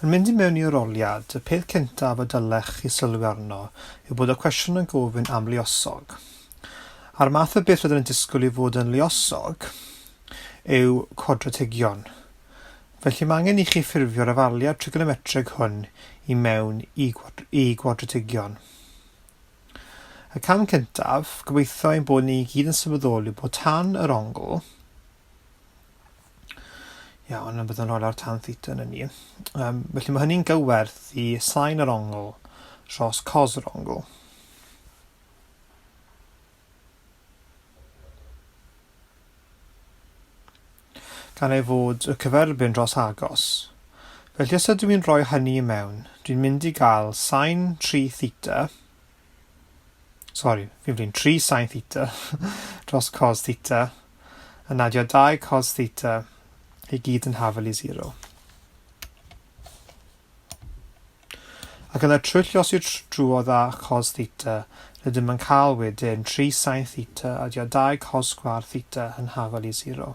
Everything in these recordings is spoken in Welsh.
Yn mynd i mewn i aroliad, y peth cyntaf y dylech chi sylwi arno yw bod y cwestiwn yn gofyn am luosog. A'r math o beth rydyn yn disgwyl i fod yn luosog yw cwadratigion. Felly mae angen i chi ffurfio'r afaliad trigonometrig hwn i mewn i, i gwadratigion. Y cam cyntaf, gobeithio ein bod ni i gyd yn sylweddoli bod tan yr ongl, Iawn, a byddwn rhoi lawr tan theta yn ni. Um, felly mae hynny'n gywerth i sain yr ongl dros cos yr ongl. Gan ei fod y cyferbyn dros agos. Felly os ydw i'n rhoi hynny i mewn, dwi'n mynd i gael sain 3 theta, sori, fi'n flin, 3 sain theta dros cos theta, yn adio 2 cos theta i gyd yn hafal i 0. Ac yna trwy lluosi drwodd â chos theta, rydym yn cael wedyn 3 sain theta adio 2 cos sgwâr theta yn hafal i 0.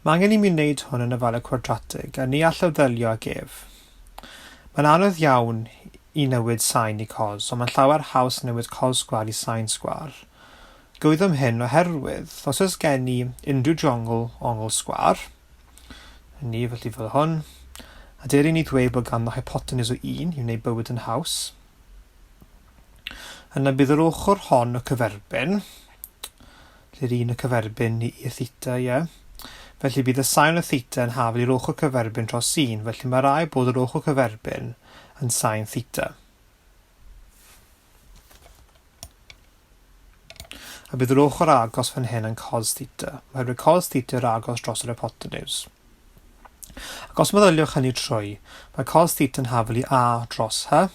Mae angen i mi wneud hwn yn y fale cwadratig, a ni allaf ddelio ag ef. Mae'n anodd iawn i newid sain i cos, ond mae'n llawer haws newid cos sgwâr i sain sgwâr. Gwyddom hyn oherwydd, os oes gen i unrhyw driongl ongl sgwâr, ni, felly fel hwn, a dere i ni ddweud bod ganddo hypotenws o 1 i wneud bywyd yn haws, yna bydd yr ochr hon o cyferbyn, lle'r un y cyferbyn i'r theta, ie. Felly bydd y sain o theta yn hafal i'r ochr cyferbyn dros 1, felly mae rai bod yr ochr cyferbyn yn sain theta. A bydd yr ochr agos fan hyn yn cos theta, oherwydd cos theta yw'r agos dros yr hypotenws. Ac os meddyliwch hynny trwy, mae cos theta yn hafal i A dros H.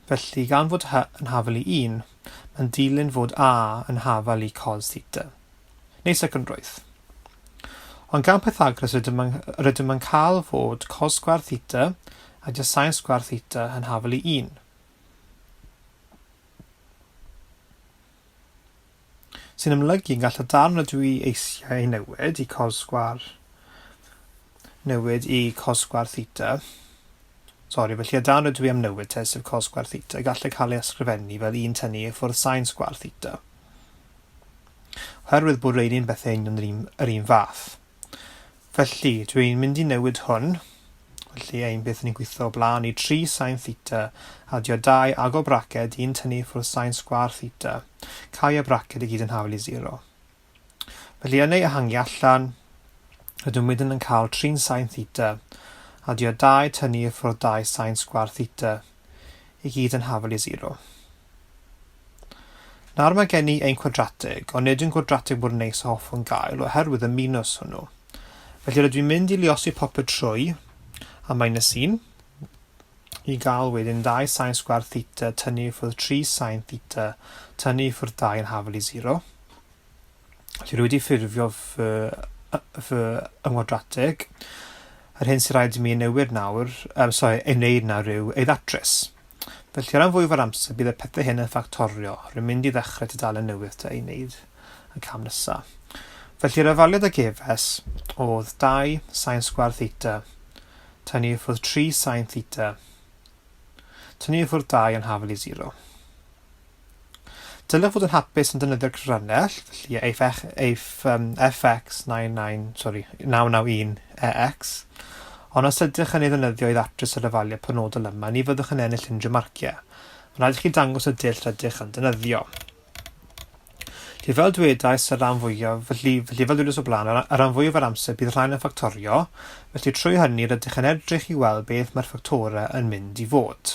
Felly, gan fod H yn hafal i 1, mae'n dilyn fod A yn hafal i cos theta, neu secondrwydd. Ond gan Pythagoras rydym yn, rydym yn cael fod cos sgwâr theta a sine sgwâr theta yn hafal i 1. Sy'n amlygu gall y darn rydw i eisiau ei newid i cos sgwâr newid i cos sgwâr theta. Sori, felly y darn rydw i am newid te, sef cos sgwâr theta, gallai cael ei ysgrifennu fel un tynnu i ffwrdd sain sgwâr theta. Oherwydd bod rheini'n bethau union yr un, yr un fath. Felly, dw i'n mynd i newid hwn. Felly, ein beth ni'n gweithio o blaen i 3 sain theta, adio 2 agor braced, 1 tynnu ffwrdd sain sgwâr theta, cau y braced i gyd yn hafal i 0. Felly, yn ei ehangu allan, rydym wedyn yn cael 3 sain theta, adio 2 tynnu i ffwrdd 2 sain sgwâr theta, i gyd yn hafal i 0. Nawr mae gen i ein cwadratig, ond nid yw'n gwadratig mor neis a hoffwn gael oherwydd y minws hwnnw. Felly rydw i'n mynd i luosi popeth trwy a minus 1 i gael wedyn 2 sain sgwâr theta tynnu i ffwrdd 3 sain theta tynnu i ffwrdd 2 yn hafal i 0. Felly rwy wedi ffurfio fy, fy yngwadratig. Yr hyn sy'n rhaid i mi ei newid nawr, um, sorry, ei wneud nawr yw ei ddatrys. Felly o ran fwyaf o'r amser bydd y pethau hyn yn ffactorio. Rwy'n mynd i ddechrau tudalen newydd te i wneud y cam nesaf. Felly yr afaliad a gefes oedd 2 sain sgwâr theta tynnu i ffwrdd 3 sain theta tynnu i ffwrdd 2 yn hafal i 0. Dylech fod yn hapus yn defnyddio'r cyfrannell, felly eich, eich um, fx99, sorry, 991 EX. Ond os ydych yn ei ddefnyddio i ddatrys yr afaliad penodol yma, ni fyddwch yn ennill unrhyw marciau. Mae'n rhaid i chi dangos y dull rydych yn defnyddio. Felly fel dwedais y rhan fwyaf, felly, felly fel dwedais o blaen, y rhan fwyaf o'r amser bydd rhain yn ffactorio, felly trwy hynny rydych yn edrych i weld beth mae'r ffactorau yn mynd i fod.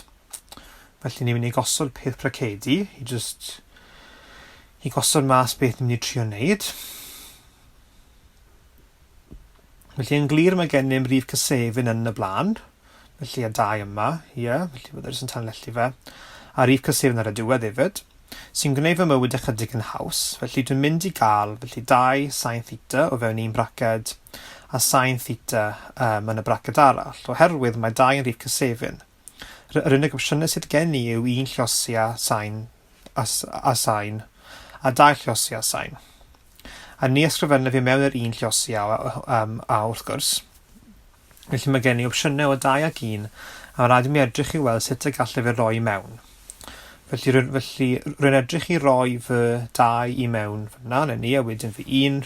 Felly ni'n mynd i gosod peth pracedi i just i gosod mas beth ni'n mynd i trio wneud. Felly yn glir mae gennym rif cysefin yn y blaen, felly y dau yma, ie, yeah, felly byddai jyst yn tanlinellu fe, a rif cysefin ar y diwedd hefyd, sy'n gwneud fy mywyd ychydig yn haws, felly dwi'n mynd i gael felly 2 sin theta o fewn un braced a sin theta um, yn y braced arall, oherwydd mae 2 yn rhif cysefin. Yr unig opsiynau sydd gen i yw un lluosi a sain a, a sain, a dau lluosi a sain. A ni ysgrifennaf i mewn yr un lluosi a, um, a wrth gwrs. Felly mae gen i opsiynau o 2 ac 1, a mae rhaid i mi edrych i weld sut y gallai fe roi i mewn. Felly, felly rwy'n edrych i roi fy 2 i mewn fyna, na ni, a wedyn fy 1.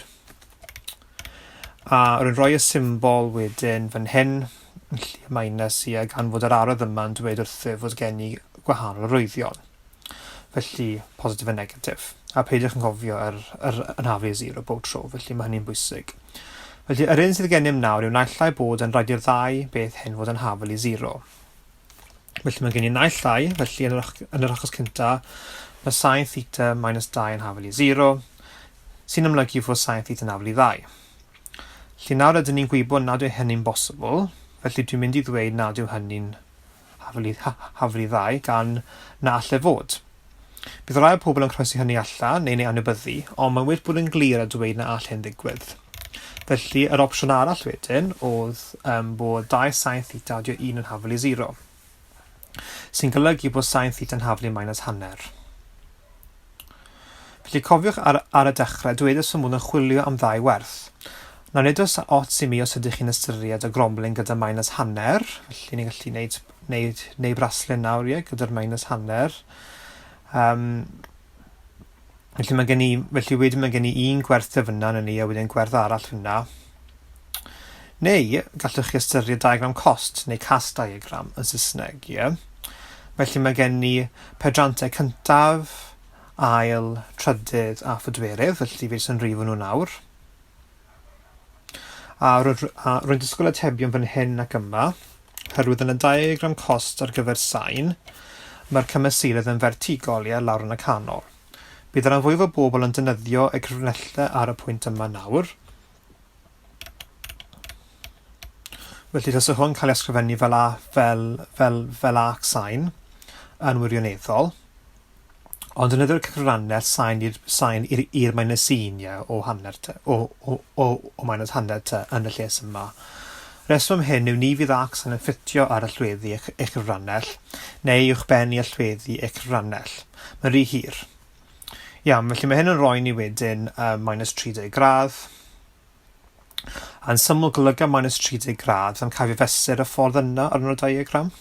A rwy'n rhoi y symbol wedyn fan hyn, felly y minus i, a gan fod yr arwydd yma'n dweud wrthyf fod gen i gwahanol arwyddion. Felly, positif a negatif. A peidiwch yn cofio yr, yr anafu zero bob tro, felly mae hynny'n bwysig. Felly, yr un sydd gennym nawr yw naill ai bod yn rhaid i'r ddau beth hyn fod yn hafal i zero. Felly mae gen i naill ai, felly yn yr, yn yr achos cyntaf, mae sin theta minus 2 yn hafal i 0, sy'n amlygu fod sin theta yn hafal i 2. Felly nawr ydyn ni'n gwybod nad yw hynny'n bosibl, felly dwi'n mynd i ddweud nad yw hynny'n hafal i ddau gan na all e fod. Bydd rhai o pobl yn croesi hynny allan neu'n ei anwybyddu, ond mae'n well bod yn glir a dweud na all hyn ddigwydd. Felly, yr opsiwn arall wedyn oedd um, bod 2 sin theta adio 1 yn hafal i 0, sy'n golygu bod sin theta yn hafal i minus hanner. Felly cofiwch ar, ar y dechrau, dwedais fy mod yn chwilio am ddau werth. Nawr nid oes ots i mi os ydych chi'n ystyried y gromlin gyda minus hanner, felly ni'n gallu gwneud, wneud, neu braslun nawr, ie, gyda'r minus hanner. Um, felly mae gen i, felly wedyn mae gen i un gwerth dyfyna yn ni a wedyn gwerth arall fyna. Neu gallwch chi ystyried diagram cost neu cast diagram yn Saesneg, ie. Felly mae gen i pedrantau cyntaf, ail, trydydd a phedwerydd, felly fi jyst yn rifo nhw nawr. A rwy'n disgwyl atebion fan hyn ac yma, oherwydd yn y diagram cost ar gyfer sain, mae'r cymesuredd yn fertigol, ie, lawr yn y canol. Bydd y rhan fwyaf o bobl yn defnyddio eu cyfrinellau ar y pwynt yma nawr, Felly dylse hwn cael ei ysgrifennu fel a, fel, fel, fel arc sain yn wirioneddol. Ond defnyddio'r cyfrannell sain i'r sain i'r i'r minus 1, ie, o hanner te, o, o, o, o minus hanner te yn y lles yma. Reswm am hyn yw ni fydd arc sain yn ffitio ar allweddi eich, eich cyfrannell, neu uwchbennu allweddi eich cyfrannell. Mae'n rhy hir. Iawn, felly mae hyn yn rhoi ni wedyn um, minus 30 gradd. A'n syml golyga minus 30 gradd am cael ei fesur y ffordd yna ar y diagram.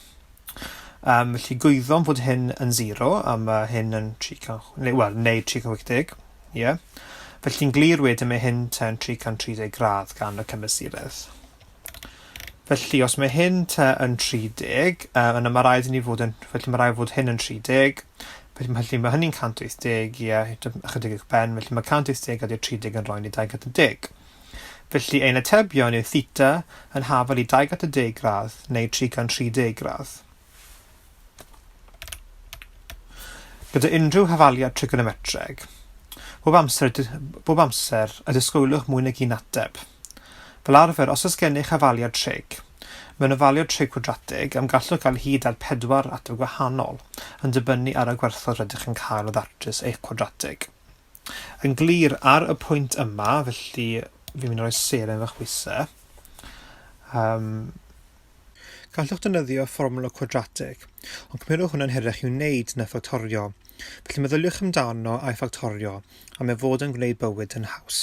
Um, felly gwyddom fod hyn yn 0 a mae hyn yn 300, neu, well, neu 380. Yeah. Felly'n glir wedyn mae hyn ten 330 gradd gan y cymesuredd. Felly, os mae hyn te yn 30, uh, yna mae rhaid i ni fod yn... Felly mae rhaid fod hyn yn 30. Felly, felly mae hynny'n 180, ie, ychydig uwch ben. Felly mae 180 adio 30 yn rhoi ni 210. Felly ein atebion yw theta yn hafal i 210 gradd neu 330 gradd. Gyda unrhyw hafaliad trigonometreg, bob amser, bob amser y disgwyliwch mwy nag un ateb. Fel arfer, os oes gennych hafaliad trig, mewn hafaliad trig cwadratig, am gallwch gael hyd at pedwar ateb gwahanol, yn dibynnu ar y gwerthoedd rydych yn cael o ddatrys eich cwadratig. Yn glir, ar y pwynt yma, felly fi'n mynd i roi seren fach pwysau, um, Gallwch ddefnyddio fformwla cwadratig, ond cymerwch hwn yn hirach i'w wneud na ffactorio, felly meddyliwch amdano a'i ffactorio am ei fod yn gwneud bywyd yn haws.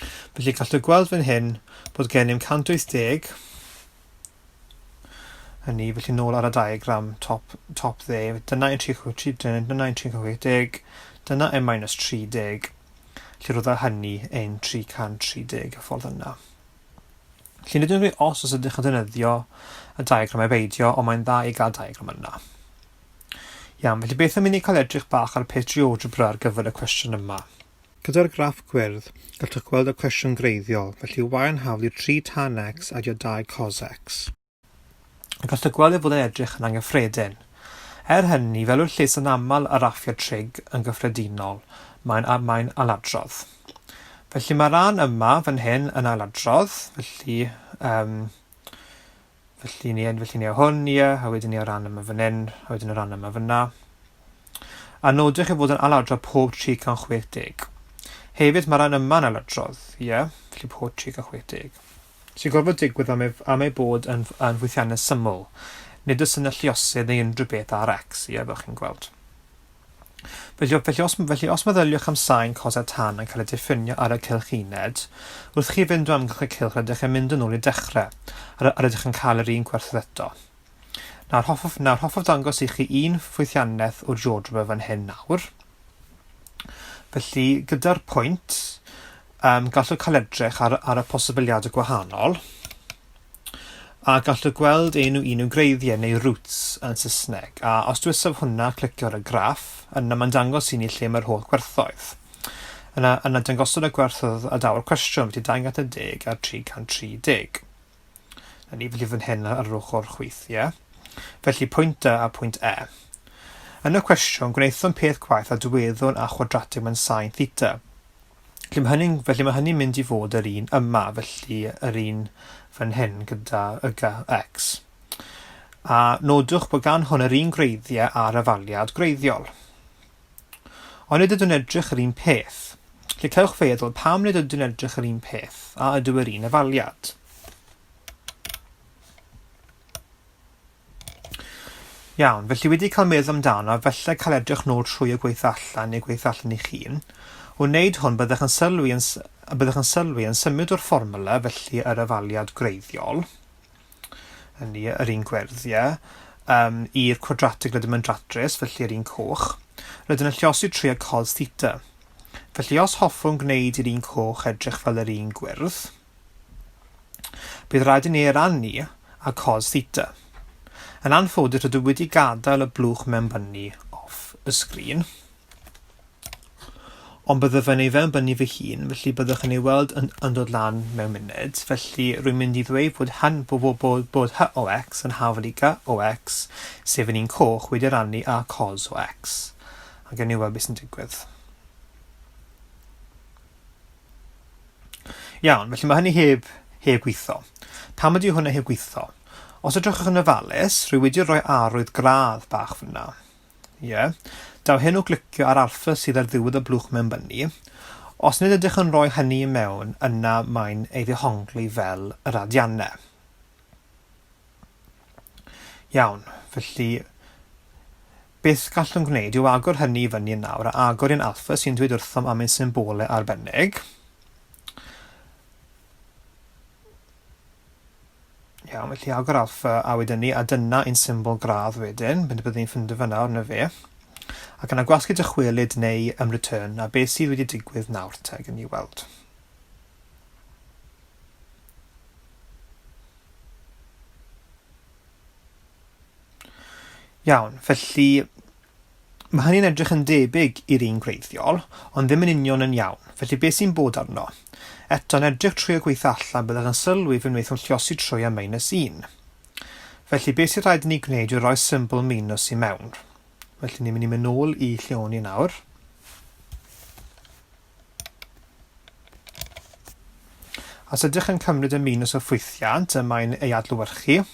Felly gallwch gweld fan hyn bod gennym 180, hynny, felly nôl ar y diagram top, top dde, dyna ein 360, dyna ein 360, dyna ein minus 30, lle roedd hynny ein 330 y ffordd yna. Felly nid yw'n rhoi os os ydych yn defnyddio y diagram ai beidio, ond mae'n dda i gael diagram yna. Iawn, felly beth am i ni cael edrych bach ar y peth GeoGebra ar gyfer y cwestiwn yma. Gyda'r graff gwyrdd, gallwch gweld y cwestiwn gwreiddiol, felly y yn haflu 3 tan x adio 2 cos x. Gallwch gweld ei fod yn edrych yn anghyffredin. Er hynny, fel yw'r llys yn aml ar raffiau trig yn gyffredinol, mae'n mae'n ailadrodd. Felly mae'r rhan yma fan hyn yn ailadrodd, felly um, felly ni felly ni hwn, ie, a wedyn ni o ran yma fan hyn, a wedyn y rhan yma fyna. A nodwch ei fod yn ailadrodd pob 360. Hefyd mae'r rhan yma'n ailadrodd, ie, felly pob 360. Sy'n gorfod digwydd am ei, am ei bod yn, yn ffwythiannau syml. Nid oes yna lluosydd neu unrhyw beth ar X, ie, fel chi'n gweld. Felly, felly, os, felly os meddyliwch am sain cos a tan yn cael ei diffinio ar y cylch uned, wrth chi fynd o amgylch y cylch rydych yn mynd yn ôl i dechrau, a rydych yn cael yr un gwerthoedd eto. Nawr hoffaf, nawr hoffaf dangos i chi un ffwythiannaeth o GeoGebra fan hyn nawr. Felly, gyda'r pwynt, um, gallwch cael edrych ar, ar y posibiliadau gwahanol a gallwch gweld enw un o greiddiau neu roots yn Saesneg. A os dwisaf hwnna, clicio ar y graff, yna mae'n dangos i ni lle mae'r holl gwerthoedd. Yna, yna dangosod y gwerthoedd a daw'r cwestiwn, felly 210 a 330. Na ni, felly fan hyn ar yr ochr chwith, ie? Felly pwynt D a pwynt E. Yn y cwestiwn, gwnaethom peth gwaith a diweddwn â chwadratig mewn sain theta. Felly mae hynny'n, felly mae hynny'n mynd i fod yr un yma, felly yr un fan hyn gyda y G X. A nodwch bod gan hwn yr un gwreiddiau a'r afaliad gwreiddiol. Ond nid ydyw'n edrych yr un peth. Felly cewch feddwl pam nid ydyw'n edrych yr un peth, a ydyw yr un afaliad? Iawn, felly wedi cael meddwl amdano, felly cael edrych nôl trwy y gweithio allan neu gweithio allan eich hun. O wneud hwn, byddech yn sylwi yn, byddech yn sylwi yn symud o'r fformwla, felly yr afaliad gwreiddiol, hynny yr un gwyrdd, ie, um, i'r cwadratig rydym yn datrys, felly yr un coch. Rydym yn lliosi trwy y cos theta. Felly os hoffwn gwneud i'r un coch edrych fel yr un gwyrdd, Bydd rhaid i ni ei rannu â cos theta. Yn anffodus rydw i wedi gadael y blwch mewnbynnu off y sgrin. Ond byddaf yn ei fewnbynnu fy hun, felly byddwch yn ei weld yn, yn dod lan mewn munud. Felly rwy'n mynd i ddweud bod, han, bod, bod, bod, bod h o x yn hafal i g o x, sef yn un coch, wedi rannu â cos o x. A gewn ni weld beth sy'n digwydd. Iawn, felly mae hynny heb, heb gweithio. Pam ydy hwnna heb gweithio? Os edrychwch yn ofalus, rwy wedi rhoi arwydd gradd bach fyna. Ie. Yeah. Daw hyn o glicio ar alpha sydd ar ddiwedd y blwch mewnbynnu. Os nid ydych yn rhoi hynny i mewn, yna mae'n ei ddehongli fel y radiannau. Iawn, felly beth gallwn gwneud yw agor hynny i fyny yn nawr a agor un alpha sy'n dweud wrthom am ein symbolau arbennig. Iawn, felly agor alpha a wedyn ni, a dyna ein symbol gradd wedyn, byddwn ni'n ffindo fe nawr, na fe. Ac yna gwasgu dychwelyd neu um return, a beth sydd wedi digwydd nawr te, gen i weld. Iawn, felly mae hynny'n edrych yn debyg i'r un gwreiddiol, ond ddim yn union yn iawn. Felly beth sy'n bod arno? Eto, yn edrych trwy y gweithio allan, byddwch yn sylwi fe wnaethwn lliosi trwy â minus 1. Felly beth sy'n rhaid i ni gwneud yw rhoi symbol minus i mewn. Felly ni'n mynd i mynd nôl i lle o'n i nawr. Os ydych yn cymryd y minus o ffwythiant y mae'n ei adlewyrchu,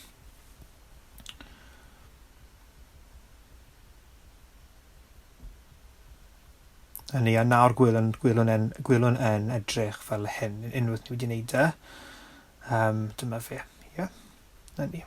Hynny, a nawr gwelwn, gwelwn, yn, gwelwn yn edrych fel hyn, unwaith ni wedi gwneud e. Um, dyma fe, ie. Yeah. Na ni.